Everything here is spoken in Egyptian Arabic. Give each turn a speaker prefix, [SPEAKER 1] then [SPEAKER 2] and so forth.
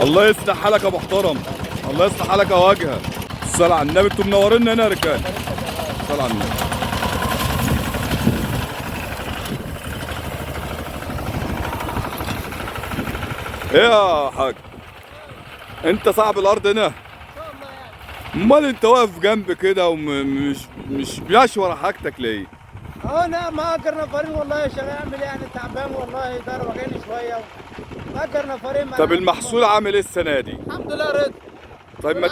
[SPEAKER 1] الله يصلح حالك يا محترم، الله يصلح حالك يا واجهه. الصلاة على النبي، انتوا منورينا هنا يا رجاله. الصلاة على النبي. ايه يا حاج، انت صاحب الارض هنا؟
[SPEAKER 2] ان شاء الله يعني.
[SPEAKER 1] امال انت واقف جنب كده ومش مش ماشي ورا حاجتك ليه؟
[SPEAKER 2] انا مأجر نفرين والله، شغال اعمل ايه يعني، تعبان والله، ضهري وجعني شوية. مأجر نفرين.
[SPEAKER 1] طب المحصول عامل ايه السنة دي؟
[SPEAKER 2] الحمد لله رضا.
[SPEAKER 1] طيب ما